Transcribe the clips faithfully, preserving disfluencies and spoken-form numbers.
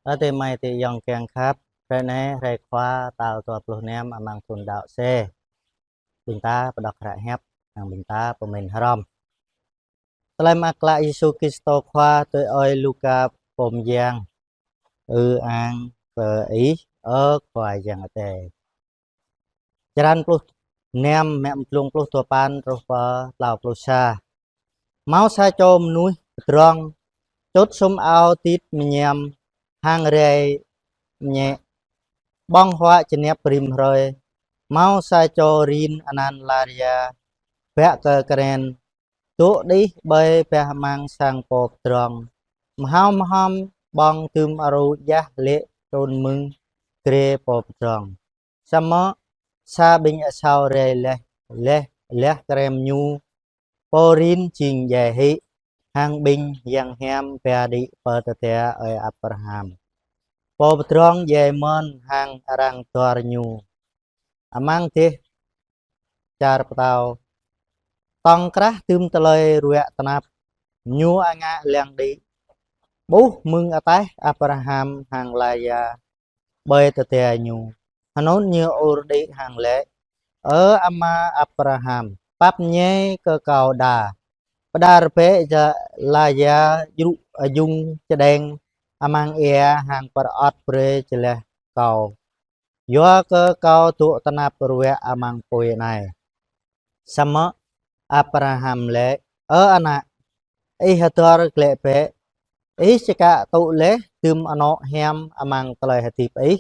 Ơ adơi amai adơi ayŏng kiăng khăp, hrơi anai hrơi Khua tal dua pluh năm amăng thun đăo C. Ƀing ta pơđŏk hră hiăp, hăng ƀing ta pơmĭn hrŏm. Tơlơi mơak klă Yêsu Kristô Khua tui ơi Luka pô mơyang. Ư-ang kơ Ih, ơ Khua Yang Adai. Črăn pluh năm, mơ̆ng mơtlung pluh duapăn truh pơ klâo pluh sa. Hmâo sa čô mơnuih pơdrŏng, čŭt sum ao tit mơñam, hăng rai mơñĕ, ƀơ̆ng huă čơnăp rĭm hrơi. Hmâo sa čô rin anăn Lazia, bă kơ krĕn, dŏ đih ƀơi bah amăng sang pô pơdrŏng. Mơhao mơhom ƀơ̆ng tŭm arŭ djah lê̆ trŭn mơ̆ng grê pô pơdrŏng. Samơ̆ sa ƀing asâo rai laih, laih, laih krem ñu. Pô rin jing djai hĭ, hăng ƀing yang hiam ba đĭ pơ tơda ơi Abraham. Pô pơdrŏng djai mơ̆n hăng arăng dor ñu amăng dêh čar pơtao. Tŏng krah tŭm tơlơi ruă tơnap, ñu angak lăng đĭ, ƀuh mơ̆ng ataih Abraham hăng Lazia ƀơi tơda ñu. Hơnŭn ñu ur đĭ hăng laĭ: Ơ ama Abraham, pap mơñai kơ kâo đa. Pơđar bĕ Lazia djru ajŭng čơđeng amăng ia hăng pơrơot brơi jơlah kâo, yua kơ kâo dŏ tơnap ruă amăng apui anai. Samơ̆ Abraham laĭ: Ơ ană, ih hơdơr glaĭ bĕ, ih čơkă tŭ laih tŭm anŏ hiam amăng tơlơi hơdip ih.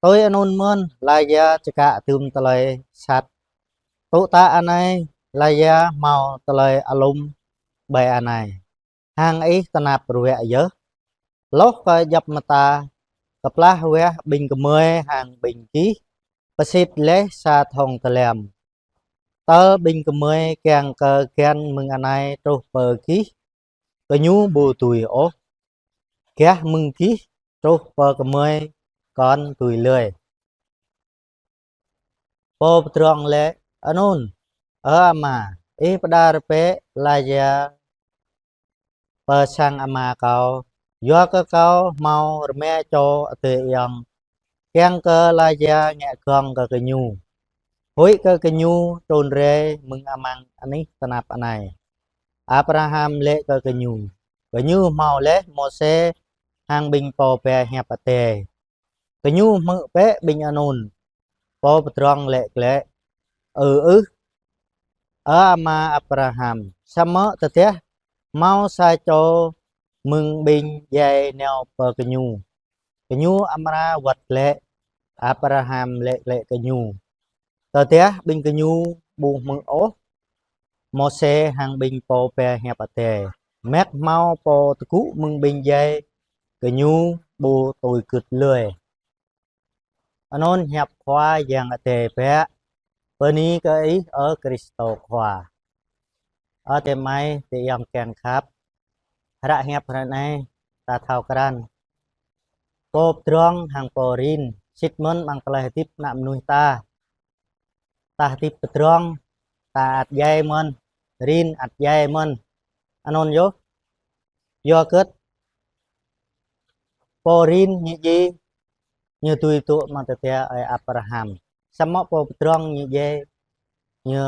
Tui anŭn mơ̆n Lazia čơkă tŭm tơlơi sat. Tŭ tă anai Lazia hmâo tơlơi alum ƀơi anai, hăng ih tơnap ruă yơh. Hloh kơ djŏp mơta, kơplah wah ƀing gơmơi hăng ƀing gih pơsit laih sa thŏng tơlăm, tơl ƀing gơmơi kiăng kơ găn mơ̆ng anai truh pơ gih, gơñu ƀu dưi ôh. Gah mơ̆ng gih truh pơ gơmơi kŏn dưi lơi. Pô pơdrŏng laĭ: Anŭn, ơ ama, ih pơđar bĕ Lazia pơ sang ama kâo, yua kơ kâo hmâo rơma čô adơi ayŏng, kiăng kơ Lazia ngă gơ̆ng kơ gơñu, huĭ kơ gơñu trŭn rai mơ̆ng amăng anih tơnap anai. Abraham laĭ kơ gơñu: Gơñu hmâo laih Môsê hăng ƀing pô ba hiăp Adai. Gơñu hmư̆ bĕ ƀing anŭn. Pô pơdrŏng laĭ glaĭ: Ơ ưh, ơ ama Abraham, samơ̆ tơdah hmâo sa čô mơ̆ng ƀing djai nao pơ gơñu, gơñu amra wơ̆t glaĭ. Abraham laĭ glaĭ kơ ñu: Tơdah ƀing gơñu ƀu hmư̆ ôh Môsê hăng ƀing pô ba hiăp Adai, mơ̆k hmâo pô tơgŭ mơ̆ng ƀing djai, gơñu ƀu tui gưt lơi. Anŭn hiăp Khua Yang Adai bĕ. Bơni kơ Ih, ơ Kristô Khua. Ơ adơi amai adơi ayŏng kiăng khăp, hră hiăp hrơi anai ta thâo krăn pô pơdrŏng hăng pô rin. Sĭt mơ̆n amăng tơlơi hơdip ană mơnuih ta, ta hơdip pơdrŏng, ta ăt djai mơ̆n, rin ăt djai mơ̆n. Anŭn yơh, yua kơ pô rin ñu djai, ñu dưi dŏ amăng tơda ơi Abraham. Samơ̆ pô pơdrŏng ñu djai, ñu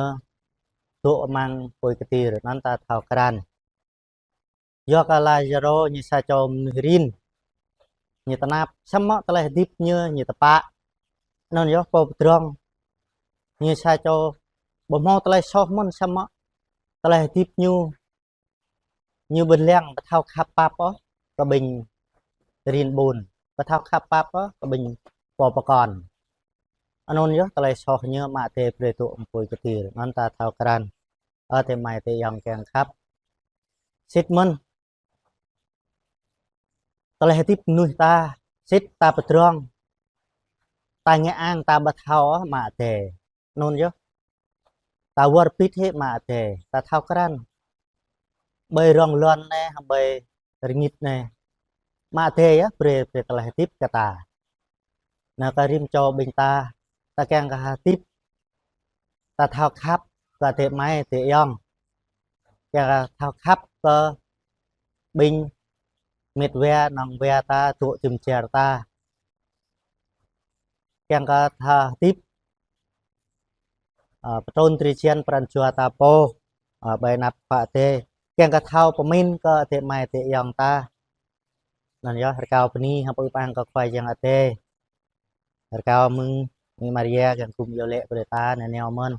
dŏ amăng apui kơtir, anŭn ta thâo krăn. Yua kơ Lazarô ñu sa čô mơnuih rin, ñu tơnap, samơ̆ tơlơi hơdip ñu, ñu tơpă. Anŭn yơh pô pơdrŏng, ñu sa čô ƀu hmâo tơlơi soh mơ̆n, samơ̆ tơlơi hơdip ñu, ñu ƀu lăng, ƀu thâo khăp pap ôh kơ ƀing rin ƀun, ƀu thâo khăp pap ôh kơ ƀing pô pơkŏn. Anŭn yơh tơlơi soh ñu mă tơlơi brơi dŏ amăng apui kơtir, anŭn ta thâo krăn. Ơ adơi amai adơi ayŏng kiăng khăp, sĭt mơ̆n tơlơi hơdip mơnuih ta, sĭt ta pơdrŏng, ta ngă ang, ta ƀu thâo ôh mă Adai. Anŭn yơh, ta wơr bĭt hĭ mă Adai, ta thâo krăn. Ƀơi rŏng lŏn anai, ƀơi rơngit anai, mă Adai yơh brơi, brơi tơlơi hơdip kơ ta. Anŭn kơ rĭm čô ƀing ta, ta kiăng kơ hơdip, ta thâo khăp kơ adơi amai adơi ayŏng, kiăng kơ thâo khăp kơ ƀing mĕt wa, nŏng wa ta, dŏ jum dar ta. Kiăng kơ ta hơdip, ơ, pơtrun drơi jăn pran jua ta pô, ơ, ƀơi anăp Khua Adai. Kiăng kơ thâo pơmĭn kơ adơi amai adơi ayŏng ta. Anŭn yơh, rơkâo bơni hăng pơpŭ pơang kơ Khua Yang Adai. Rơkâo mơ̆ng Mĭ Maria kiăng gum iâu laĭ brơi ta nanao mơ̆n.